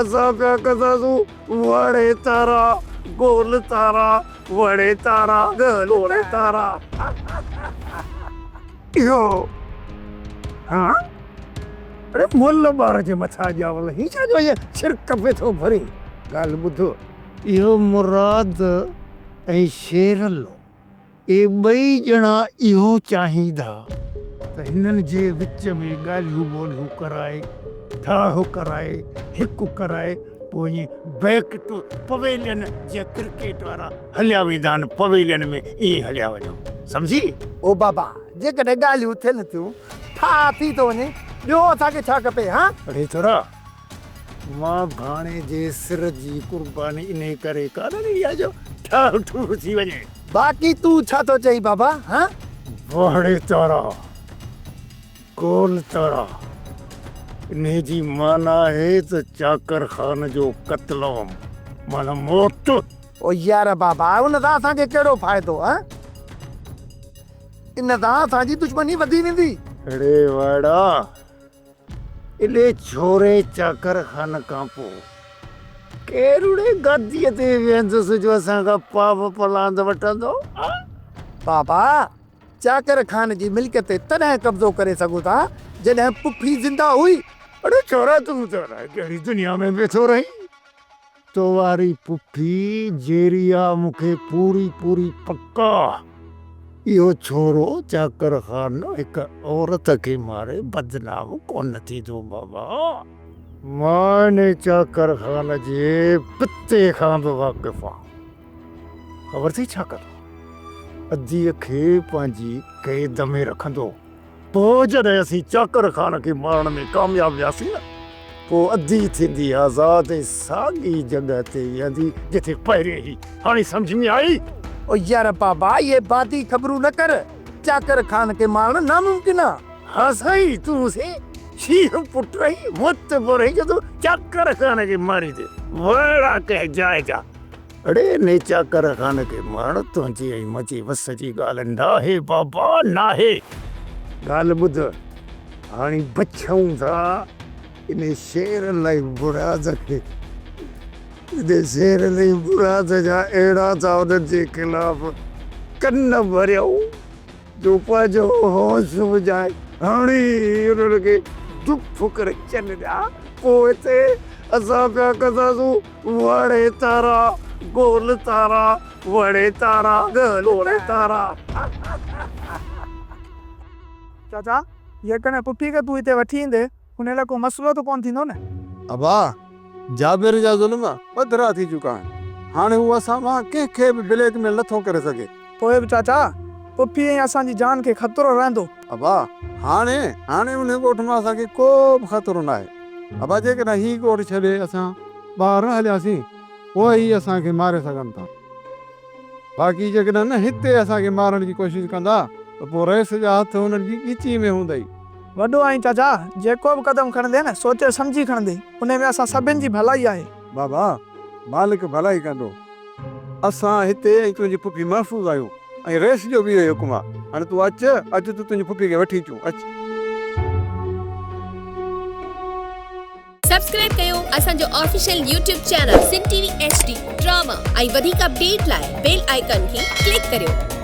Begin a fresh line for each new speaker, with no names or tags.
اسان پيا ڪنداسون وڙي تارا گول تارا وڙي تارا گول تارا. اهو ها اڙي مل ٻار جي مٿان ڄاول هي ڇا جو ائين ڇرڪ پئي ٿو ڀرين. ڳالهه ٻڌ اهو مراد ۽ شيرلو اهي ٻئي ڄڻا اهو چاهيندا ته هنن جي وچ ۾ ڳالهيون ٻولهيون ڪرائي، ٺاهه ڪرائي، هڪ ڪرائي پوء ائين بيڪ ٽو پويلين جيئن ڪرڪيٽ وارا هليا ويندا آهن پويلين ۾ ائين هليا وڃو. سمجهي؟
او بابا جيڪڏهن ڳالهيون ٿين ٿيون، ٺاهه ٿي ٿو وڃي، ٻيو اسان کي ڇا کپي هان؟
اڙي ڇورا! مان ڀاڻيجي سر جي قرباني انهي ڪري ڪانه ڏني آهي جو ٺاهه ٺوهه ٿي وڃي.
باقي تون ڇا ٿو چئين بابا هان؟
واهڙي تارا، گول تارا، انهي جي معنيٰ آهي ته چاڪر خان جو قتلام معنيٰ موت.
او يار بابا ان سان اسان کي ڪهڙو فائدو هان؟ ان سان اسان جي دشمني وڌي ويندي.
اڙي واڙا! اڏي ڇوري چاڪر خان کان پوء ڪير اڙي گاديء تي ويهندس جو اسان کان پاء پلاند وٺندو؟
بابا، چاڪر خان جي ملڪيت تي تڏهن قبضو ڪري سگهون ٿا، جڏهن پڦي زنده هئي.
اڙي ڇورا تون ته الائي ڪهڙي دنيا ۾ ويٺو رهين. تو واري پڦي جيري آ مون کي پوري پوري پڪ آ. اهو ڇورو چاڪر خان هڪ عورت کي ماري بدنام ڪونه ٿيندو بابا. مان انهي چاڪر خان جي پتي کان به واقف آهيان. خبر اٿئي ڇا ڪندو؟ اديء کي پنهنجي قيد ۾ رکندو. پوء جڏهن اسين چاڪر خان کي مارڻ ۾ ڪامياب وياسين نه، پوء اڌي ٿيندي آزاد ۽ ساڳي جڳهه تي ويهندي جتي پهرين هئي. هاڻي سمجهه ۾ آئي؟
او يار بابا اهي بادي خبرون نه ڪر، چاڪر خان کي مارڻ ناممڪن آ.
ها سائين تون سين شينهن پٽ رهين، معتبر رهين جو تون چاڪر خان کي ماريندين. وڙا ڪنهن جاء جا. اڙي نيچاڪر خان کي مارڻ تنهنجي ۽ منهنجي وس جي ڳالهه ناهي بابا ناهي. ڳالهه ٻڌ هاڻي بڇون ٿا انهي شير لئي مراد کي. انهي شير لئي مراد جا اهڙا ٿا انهن جي خلاف ڪن ڀريائون جو پنهنجو هوش وڃائي هڻي انهن کي ڊپ ڪري ڇڏيا. پوء هتي اسان پيا ڪنداسون وڙي تارا گول تارا وڙي تارا گول تارا.
چاچا، جيڪڏهن پڦي کي تون هتي وٺي ايندين، ان لاء ڪو مسئلو ته ڪونه ٿيندو نه؟
ابا، جابر جا ظلم پڌرا ٿي چڪا آهن. هاڻي هو اسان مان ڪنهن کي به بليڪ ميل نٿو ڪري سگهي.
پوء به چاچا، پڦي ۽ اسان جي جان کي خطرو رهندو.
ابا، هاڻي، هاڻي انهي ڳوٺ مان اسان کي ڪو به خطرو ناهي. ابا، جيڪڏهن هي ڳوٺ ڇڏي اسان ٻاهر نه هلياسين، پوء هي اسان کي ماري سگهن ٿا. باقي جيڪڏهن نه هتي اسان کي مارڻ جي ڪوشش ڪندا ته پوء رئيس جا هٿ هنن جي ڳچيء ۾ هوندئي.
وڏو آهين چاچا، جيڪو به قدم کڻندين نه، سوچي سمجهي کڻندين. انهي ۾ اسان سڀن جي ڀلائي آهي.
بابا، مالڪ ڀلائي ڪندو. اسان هتي ۽ تنهنجي پڦي محفوظ آهيون ۽ رئيس جو به اهو ئي حڪم آهي. هاڻي تون اچ، اچ ته تنهنجي پڦي کي وٺي اچون، اچ.
سبسڪرائب ڪيو اسان جو official YouTube channel Sindh T V H D drama ۽ وڌيڪ اپڊيٽ لاء بيل آئيڪان کي ڪلڪ ڪريو.